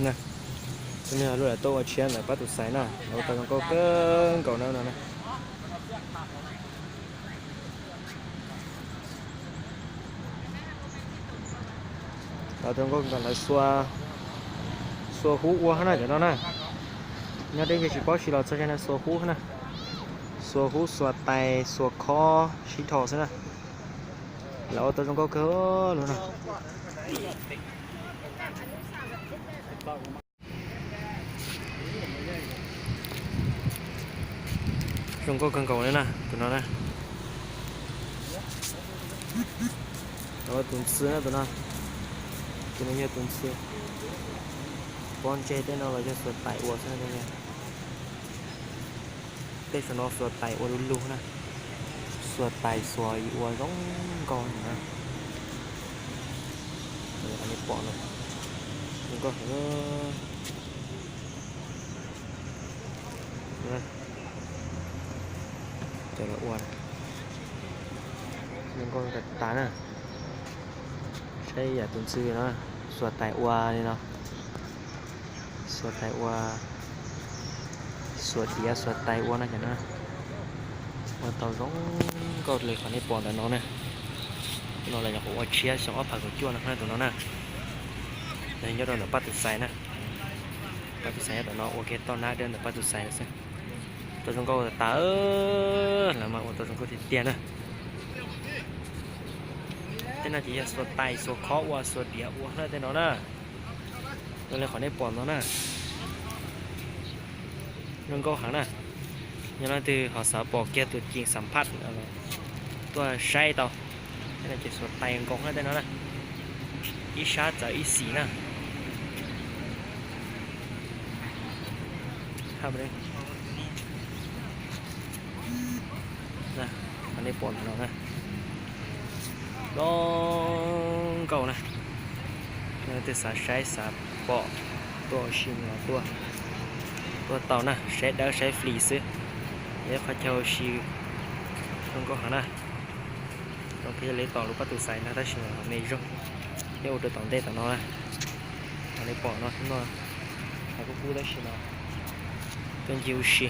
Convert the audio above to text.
Tus me lub lawv tuaj ua tshiab ntawm pab tus xaiv na, lawv ua tau zoo nkauj kawg nkaus na no na. Lawv ua tau zoo nkauj kawg nkaus, lawv xuas, xuas hub ua hab na cov no na. Nyob deb ces tsis paub si los txog ze no xuas hub hab na. Xuas hub xuas tais xuas khob sib dhos xwb na. Lawv ua tau zoo nkauj kawg lawm na. Zoo nkauj kawg nkaus li na tus no na. Lawv ua tus ntxhw na tus no. Tus no yog tus ntxhw. Pob ntseg tej no los yog xuas tais ua xwb na. Tej saum no xuas tais ua du lug na. Xuas tais xuas ua zoo nkauj na. Nej pom no, zoo nkauj heev. Cov lawv ua zoo nkauj tas tas na. Saib yam tus ntxhw no, xuas tais ua li no. Xuas tais ua, xuas diav xuas tais ua no cov no. Ua tau zoo nkauj li qhov nej pom ntawm no na. No los nyuam qhuav ua tshiab xyoo ob phav kaum cuaj no na tus no na. Nyob rau ntawm pab tus xaiv na. Pab tus xaiv nyob tom no ua kiag toj nab dawb ntawm pab tus xaiv lawm xwb. Tau zoo nkauj tas, lawv mas ua tau zoo nkauj tiag tiag na. Tej no ces yog xuas tais xuas khob ua xuas diav ua na tej no na. Zoo li qhov nej pom no na. Zoo nkauj heev na. Yog leej twg ho xav pom kiag tus ceem xam phaj tuaj saib tau. Tej no ces xuas tais nkaus na tej no na. Ib sab txawv ib xim na. Qhov nej pom ntawm no na, zoo nkauj na. Leej twg xav saib xav pom tuaj ua si no tuaj, tuaj tau na, saib dawb saib flis xwb. Yog ib qhov chaw ua si zoo nkauj heev na. Zoo li tos lub pab tus xaiv no tab sis ho me zog, neb ua rau tom ntej tom no na. Qhov nej pom no, qhov kub kub tab sis no tuaj ncig ua si.